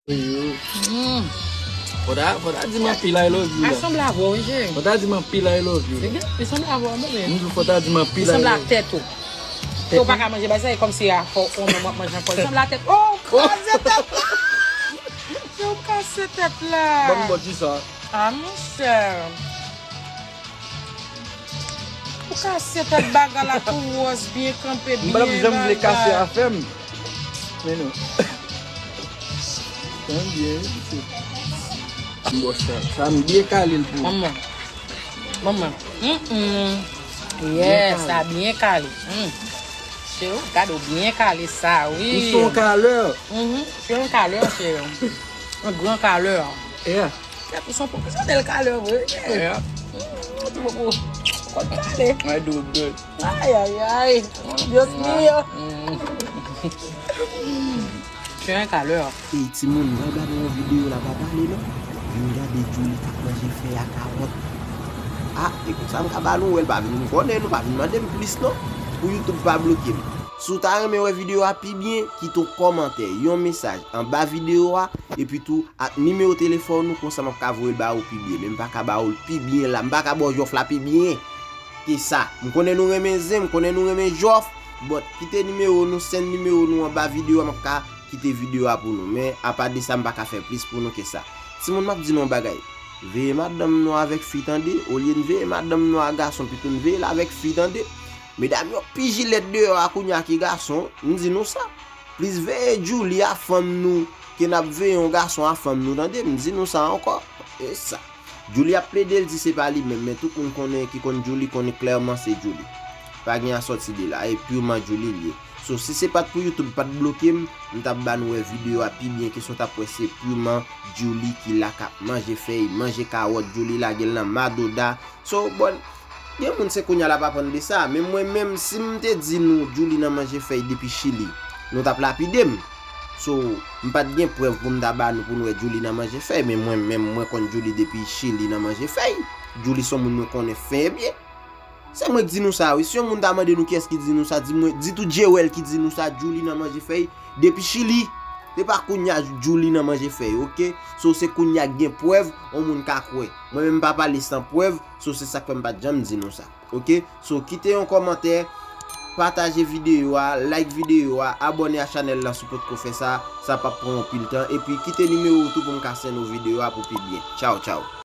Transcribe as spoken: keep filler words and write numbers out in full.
Mm. Fò ta, fò ta di m anpil I love you la. Sa sanble avè w, wi, cheri. Fò ta di m anpil I love you la. Li sanble avè w, bebe. M di fò ta di m anpil I love you. Li sanble ak tèt ou. Tèt ou pa ka manje bagay sa, e kòmsi a fò ou menm w ap manje ankò. Li sanble ak tèt. Oh, ou kraze tèt la. Yo kase tèt la. Ban m bò di sa. Ah, monchè. Ou kase tèt bagay la tou wòz, byen kanpe, byen bagay. M pa t ap janm vle kase afè m. Men non. Sa m byen, wi, mesye. M bò sa. Sa m byen kale l pou ou. Manman. Manman. Mm, mm. Yeah, sa byen kale. Mm. Cheri, gade w byen kale sa, wi. Ou se yon kalè. Mhm. Se yon kalè, cheri. Yon gran kalè. Yeah. Kèt, ou se yon pwofesyonèl kalè vre, wi. Yeah. Mm, ti bobo. Kòt kale. I do good. Ay, ay, ay. Dios mío. Mm. Se yon kalè. Ey, timoun, mwen gade yon videyo la, pa pale non. Vin gade Djouly k ap manje fèy a kawòt. Ah, ekout sa m ka ba nou, wè l pa vin, m konnen nou pa vin mande m plis non. Pou YouTube pa bloke m. Si w ta renmen wè videyo a pi byen, kite yon kòmantè, yon mesaj anba videyo a, epi tou ak nimewo telefòn ou, konsa m ap ka voye l ba ou pi byen. Men m pa ka ba ou l pi byen la, m pa ka ba w jòf la pi byen ke sa. M konnen nou renmen zen, m konnen nou renmen jòf, but kite nimewo nou, send nimewo nou anba videyo a, m ap ka kite videyo a pou nou. Men apa de sa, m pa ka fè plis pou nou ke sa. Timoun, m ap di nou yon bagay. Veye madanm nou avèk fi, tande. Olye n veye madanm nou a gason, pito n veye l avèk fi, tande. Medam yo pi jilèt deyò a kounye a ke gason, m di nou sa. Plis veye Djouly a fanm nou ke n ap veye yon gason a fanm nou, tande. M di nou sa ankò. E sa. Djouly ap plede, l di se pa li menm, men tout moun konnen, ki konn Djouly, konnen klèman se Djouly. Pa gen a sòti de la, e piman Djouly l ye. So, si se pa t pou YouTube pa t bloke m, m t ap ba nou wè videyo a pi byen ke sa w t ap wè se piman Djouly ki la k ap manje fèy, manje kawòt, Djouly lage l nan madoda. So, bon, gen moun se kounye a l ap aprann de sa, men mwen menm, si m te di nou Djouly nan manje fèy depi Chili, nou t ap lapide m. So, m pa t gen prèv pou m ta ba nou pou n wè Djouly nan manje fèy, men mwen menm, mwen konn Djouly depi Chili nan manje fèy. Djouly se yon moun mwen konnen fè byen. Se mwen k di nou sa, wi. Si yon moun ta mande nou kiyès ki di nou sa, di mwen, di tou Jewel ki di nou sa, Djouly nan manje fèy depi Chili. Se pa kounye a Djouly nan manje fèy, oke? So, se kounye a k gen prèv, yon moun ka kwè. Mwen menm m pa pale san prèv, so se sa k fè m pa t janm di nou sa, oke? So, kite yon kòmantè, pataje videyo a, like videyo a, abòne a chanèl la si w potko fè sa, sa p ap pran yon pil tan, epi kite nimewo w tou pou m ka send ou videyo a pou pi byen. Tchaw, tchaw.